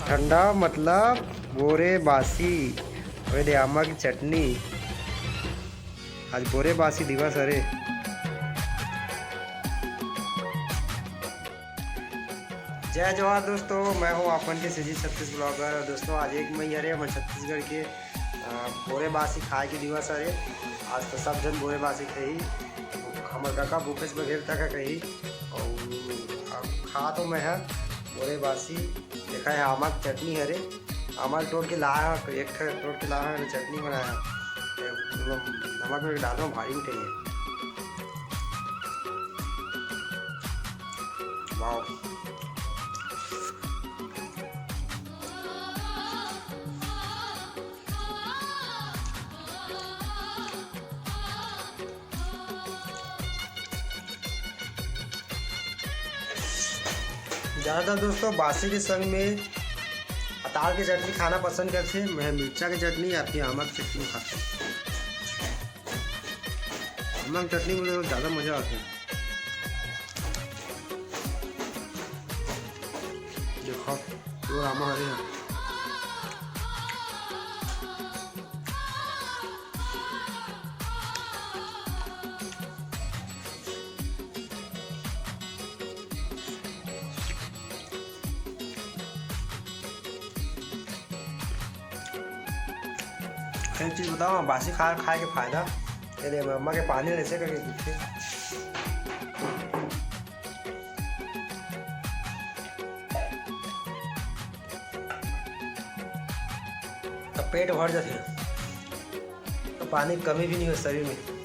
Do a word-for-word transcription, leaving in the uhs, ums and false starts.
ठंडा मतलब बोरे बासी। अबे दे आमा के चटनी। आज बोरे बासी दिवस हरे। जय जोहार दोस्तों, मैं हूँ आप मन के सीजी छत्तीस ब्लॉगर। और दोस्तों, आज एक मई हरे हमर छत्तीसगढ़ के, अ, बोरे बासी खाए के दिवस हरे। आज तो सब झन बोरे बासी खाही। हमर काका भूपेश बघेल तक कही। और अब खा तो मैं ह बोरे बासी। देखा है, आमा के चटनी हरे। आमा ल तोड़ के लाया ह, एक ठे तोड़ के लाया ह, चटनी बनाया ह। ये नमक में डालना भारी उठे है। वाओ। ज़्यादातर दोस्तों बासी के संग में अतार के चटनी खाना पसंद करथे। मैं मिर्चा के चटनी या फिर आमा के चटनी खाथों। आमा के चटनी में तो ज़्यादा मज़ा आथे। देखो, वो आमा हरे हैं। एक चीज बताओ, बासी खाना खाए के फायदा? ये दे, अम्मा के पानी ऐसे करके पीते। तब पेट भर जाथे, तो पानी के कमी भी नहीं हो शरीर में।